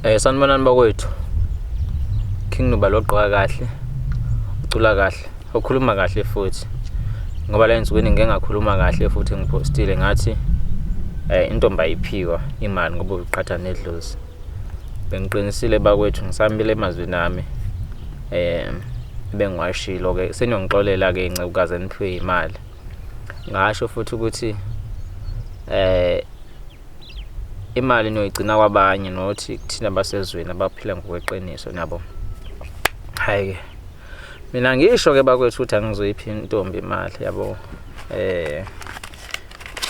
Sanibonani bakwethu. King Nuba logqoka kahle, ucula kahle, ukhuluma kahle futhi. Ngoba la ensukwini ngike ngakhuluma kahle futhi ngipostile ngathi intombi ayiphiwa imali ngoba uqhatha nedlozi. Bengiqinisile bakwethu ngisambile emazwini ami. Bengiwashilo ke seniyongixolela ke incekukazi eniphiwe imali. Ngasho futhi ukuthi imali niyoyigcina kwabanye nothi kuthina basezweni abaphila ngokweqiniso nabo. Hhayi-ke mina ngisho-ke bakwethu ukuthi angizoyiphi intombi imali yabo.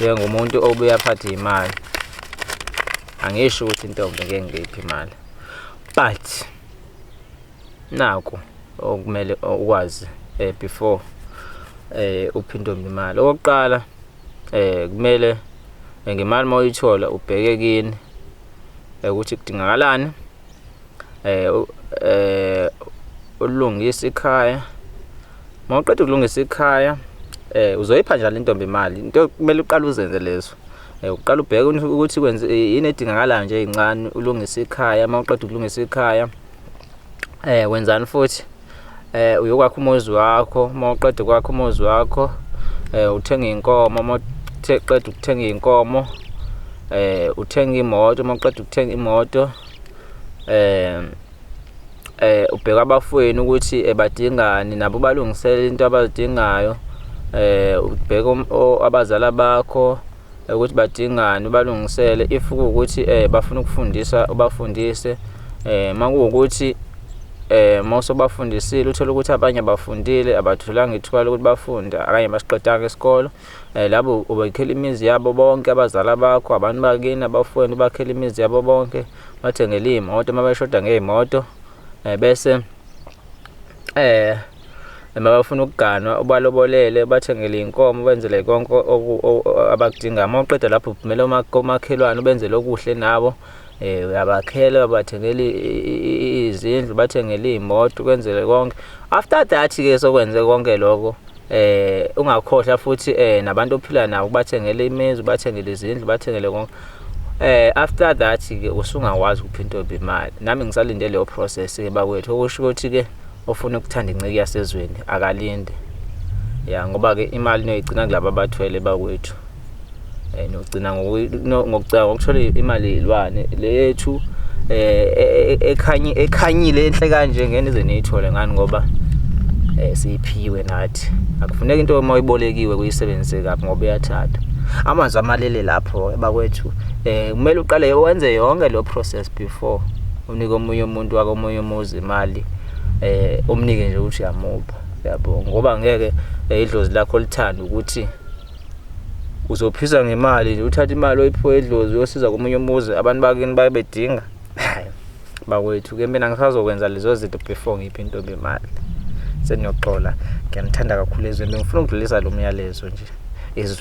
Njengomuntu obuye aphathe imali, angisho ukuthi intombi ngeke ngiyiphe imali, but naku okumele ukwazi before uphe intombi imali. Okokuqala, kumele ngemali uma uyithola ubheke kini ukuthi kudingakalani, ulungise ikhaya. Uma uqeda ukulungisa ikhaya, uzoyipha njalo intombi imali. Into kumele uqale uzenze lezo, uqale ubheke ukuthi kwenze yini edingakalayo nje ey'ncane, ulungise ikhaya. Uma uqeda ukulungisa ikhaya, wenzani futhi? Uyokwakha umuzi wakho. Uma uqeda ukwakha umuzi wakho, uthenga iy'nkomo. Uma uqeda ukuthenga iy'nkomo, uthenga imoto. Uma uqeda ukuthenga imoto, ubheka abafowenu ukuthi badingani, nabo ubalungisele into abazidingayo. Ubheke abazali bakho ukuthi badingani, ubalungisele. If kuwukuthi bafuna ukufundisa, ubafundise. Uma kuwukuthi uma usubafundisile uthole ukuthi abanye abafundile, abatholanga ithuba lokuthi bafunde, abanye abasiqedanga isikolo, labo ubakhela imizi yabo bonke abazali bakho, abantu bakini, abafowenu, ubakhele imizi yabo bonke, bathengele iy'moto uma beshoda ngey'moto, bese uma bafuna ukuganwa ubalobolele, ubathengele iy'nkomo, ubenzele konke abakudingayo. Uma uqeda lapho uphumela komakhelwane ubenzele okuhle nabo, uyabakhela, ubathengele izindlu, ubathengele iy'moto, ukwenzele konke. After that-ke sokwenze konke lokho, ungakhohlwa futhi nabantu ophila nabo, ubathengele imizi, ubathengele izindlu, ubathengele konke. After that-ke usungakwazi ukupha intombi imali. Nami ngisalinde leyo process-ke bakwethu, okusho ukuthi-ke ofuna ukuthanda inceke yasezweni akalinde. Ya, ngoba-ke imali niyoyigcina kulaba abathwele bakwethu. Niyogcina ngokugcina ngokuthola imali yey'lwane le yethu ekhanyile enhle kanje ngeke nize niyithole ngani ngoba siyiphiwe nathi. Akufuneki into uma uyibolekiwe kuyisebenzise kabi ngoba iyathathwa. Amazwi amalele lapho bakwethu, kumele uqale wenze yonke leyo process before unike omunye umuntu wakomunye umuzi imali, umnike nje ukuthi uyamupha yabo, ngoba ngeke idlozi lakho lithande ukuthi uzophisa ngemali nje, uthathe imali oyiphiwe idlozi uyosiza komunye umuzi abantu bakini baye bedinga. Hayi bakwethu ke mina ngisazokwenza lezo zinto before ngiphe intombi imali. Seniyoxola, ngiyanithanda kakhulu ezweni, ngifuna ukudlulisa lo myalezo nje ezweni.